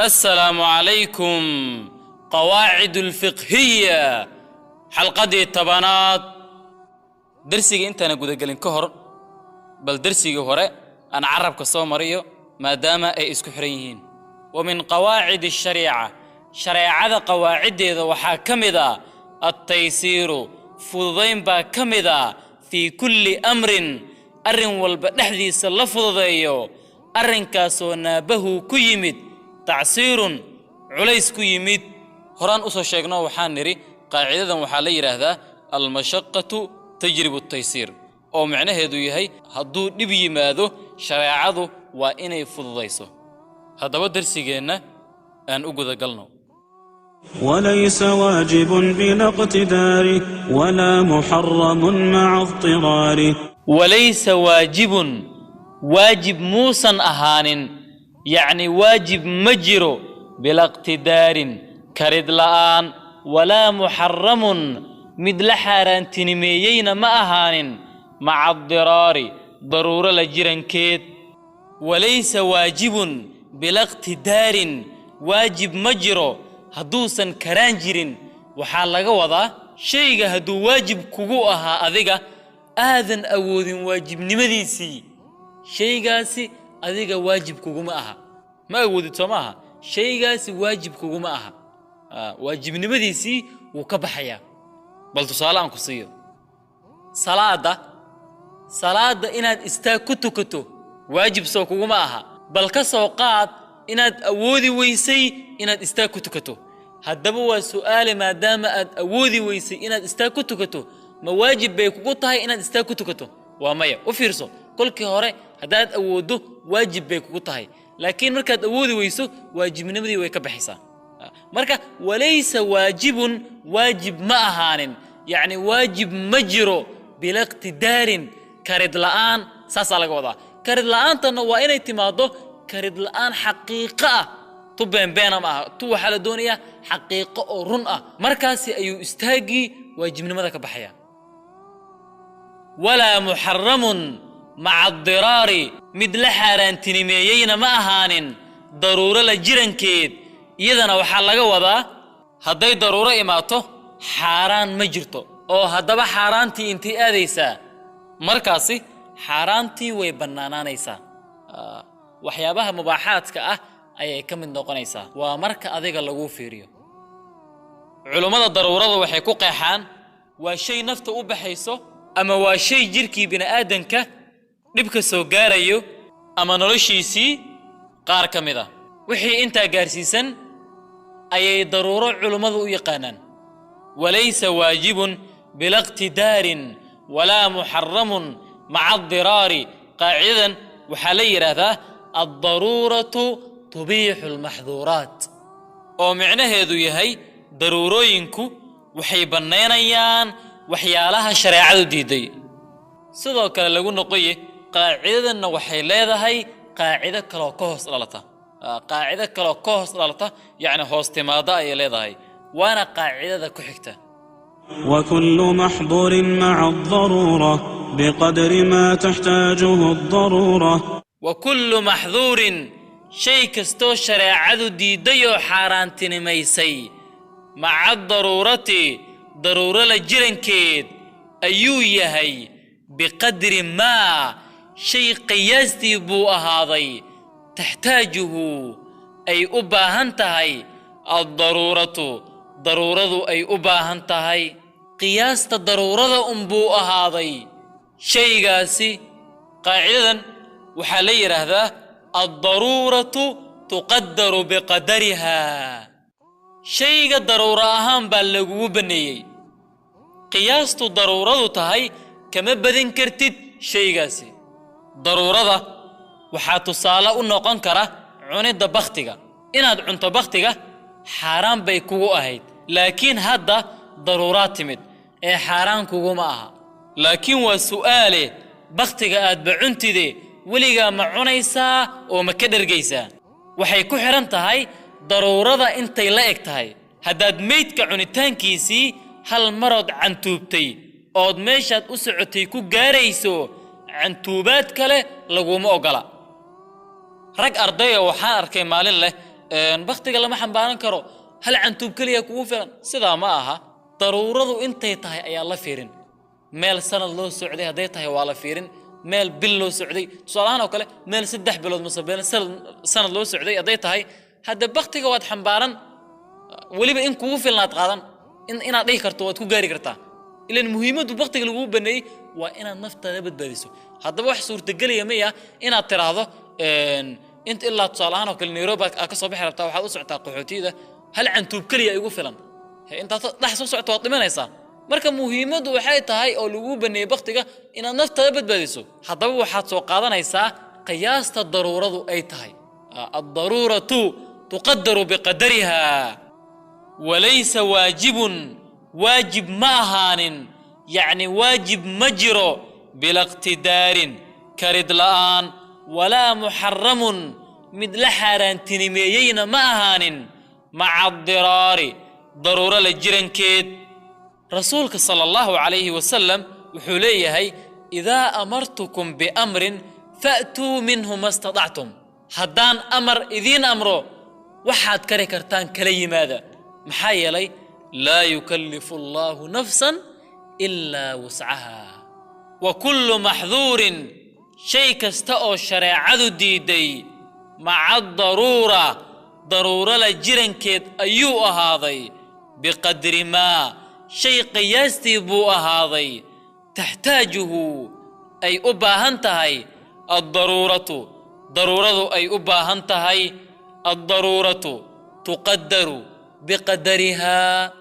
Assalaamu calaykum. Qawaacid alfiqhiya, xalqadii 10aad. Dersiga intaana gudagelin ka hor, bal dersigii hore aan carabka soo mariyo, maadaama ay isku xiran yihiin. Wa min qawaacid ashariica, shareecada qawaaciddeeda waxaa ka mid ah attaysiiru, fududayn baa ka mid ah, fii kulli amrin, arrin walba dhexdiisa la fududeeyo, arrinkaasoo naabahu ku yimid tacsiirun, culays ku yimid. Horaan u soo sheegno, waxaan nidhi qaacidadan waxaa la yidhaahdaa almashaqatu tajribu taysiir, oo micnaheedu yahay hadduu dhib yimaado shareecadu waa inay fududayso. Haddaba darsigeenna aan u gudagalno. وليس واجب بلا اقتدار ولا محرم مع اضطرار. Walaysa waajibun, waajib muusan ahaanin, yacni waajib ma jiro bila iqtidaarin, karid la'aan, walaa muxaramun, mid la xaaraantinimeeyeyna ma ahaanin, maca adiraari, daruuro la jirankeed. Walaysa waajibun bila iqtidaarin, waajib ma jiro hadduusan karaan jirin. Waxaa laga wadaa shayga hadduu waajib kugu ahaa, adiga aadan awoodin waajibnimadiisii, shaygaasi adiga waajib kuguma aha. Ma awoodid, soo ma aha? Shaygaasi waajib kuguma aha. Waajibnimadiisii wuu ka baxayaa. Bal tusaale aan ku siiyo. Salaadda inaad istaag ku tukato waajib soo kuguma aha? Bal ka soo qaad inaad awoodi weysay inaad istaag ku tukato. Haddaba waa su'aale, maadaama aad awoodi weysay inaad istaag ku tukato, ma waajib bay kugu tahay inaad istaag ku tukato? Waa maya. U fiirso, kolkii hore haddaad awooddo waajib bay kugu tahay, laakiin markaad awoodi weyso waajibnimadii way ka baxaysaa. Marka walaysa waajibun, waajib ma ahaanin, yacni waajib ma jiro bila iqtidaarin, karid la'aan. Saasaa laga wadaa. Karid la'aantanna waa inay timaaddo karid la'aan xaqiiqo ah, tu beenbeena ma aha. Tu waxaa la doonayaa xaqiiqo oo run ah. Markaasi ayuu istaaggii waajibnimada ka baxaya. Walaa muxaramun maca adiraari, mid la xaaraantinimeeyeyna ma ahaanin daruuro la jirankeed. Iyadana waxaa laga wadaa hadday daruuro imaato xaaraan ma jirto. Oo haddaba xaaraantii intay aadaysaa? Markaasi xaaraantii way bannaanaanaysaa. Waxyaabaha mubaaxaadka ah ayay ka mid noqonaysaa, waa marka adiga laguu fiiriyo. Culummada daruurada waxay ku qeexaan waa shay nafta u baxayso, ama waa shay jirkii bini'aadanka dhibka soo gaarayo, ama noloshiisii qaar ka mid ah. Wixii intaa gaarsiisan ayay daruuro culummadu u yaqaanaan. Walaysa waajibun bila iqtidaarin walaa muxaramun maca adiraari. Qaacidadan waxaa la yidhaahdaa addaruuratu tubiixu almaxduuraat, oo micnaheedu yahay daruurooyinku waxay bannaynayaan waxyaalaha shareecadu diiday. Sidoo kale lagu noqoye, qaacidadanna waxay leedahay qaacido kaloo ka hoos dhalata. Qaacido kaloo ka hoos dhalata, yacni hoos timaada ayay leedahay, waana qaacidada ku xigta. وكل محظور مع الضرورة بقدر ما تحتاجه الضرورة. Wa kullu maxduurin, shay kastoo shareecadu diidday oo xaaraantinimaysay, maca daruurati, daruuro la jirankeed ayuu yahay, biqadri maa, shay qiyaastii buu ahaaday, taxtaajuhu, ay u baahan tahay, addaruuratu, daruuradu ay u baahan tahay. Qiyaasta daruurada unbuu ahaaday shaygaasi. Qaacidadan waxaa la yidhaahdaa addaruuratu tuqadaru biqadariha. Shayga daruuro ahaan baa lagugu banneeyey, qiyaastu daruuradu tahay kama badin kartid shaygaasi. Daruurada waxaa tusaale u noqon kara cunidda bakhtiga. Inaad cunto bakhtiga xaaraan bay kugu ahayd, laakiin hadda daruuraad timid ee xaaraan kuguma aha. Laakiin waa su'aale, bakhtiga aadba cuntide, weligaa ma cunaysaa oo ma ka dhergaysaa? Waxay ku xidhan tahay daruurada intay la eg tahay. Haddaad meydka cunitaankiisii hal marood cantuubtay ood meeshaad u socotay ku gaarayso, cantuubaad kale laguma oggola. Rag ardaya waxaan arkay maalin leh Baktiga lama xambaaran karo, hal cantuub keliya kugu filan. Sidaa ma aha. Daruuradu intay tahay ayaa la fiirin. Meel sanad loo socday hadday tahay waa la fiirin, meel bil loo socday tusaalahaan oo kale, meel 3 bilood mase meel sanad loo socday hadday tahay, hadda baktiga waad xambaaran, weliba in kugu filnaad qaadan, in inaad dhihi karto waad ku gaari kartaa. Ilan muhiimaddu baktiga laguu baneeyey waa inaad naftaada badbaadiso. Haddaba wax suurtagelaya maya inaad tiraahdo inta ilaa tusaalahaan oo kale Nairobi aad ka soo bixi rabtaa, waxaad u socotaa qaxootiyada, hal cantuub keliya igu filan. Intaad dhex soo socoto waad dhimanaysaa. Marka muhiimaddu waxay tahay oo laguu baneeyey baktiga inaad naftaada badbaadiso. Haddaba waxaad soo qaadanaysaa qiyaasta daruuradu ay tahay. Addaruuratu tuqadaru biqadariha. Walaysa waajibun, waajib ma ahaanin, yacni waajib ma jiro bila iqtidaarin, karid la'aan, walaa muxaramun, mid la xaaraantinimeeyeyna ma ahaanin maca addiraari, daruuro la jirankeed. Rasuulka sala allahu calayhi wasalam wuxuu leeyahay: idaa amartukum biamrin fa'tuu minhu ma statactum. Haddaan amar idiin amro, waxaad kari kartaan kala yimaada. Maxaa yeelay laa yukallifu allahu nafsan ilaa wuscaha. Wa kullu maxduurin, shay kasta oo shareecadu diiday, maca daruura, daruuro la jirankeed ayuu ahaaday, biqadri maa, shay qiyaastii buu ahaaday, taxtaajuhu, ay u baahan tahay, addaruuratu, daruuradu ay u baahan tahay. Addaruuratu tuqadaru biqadarihaa.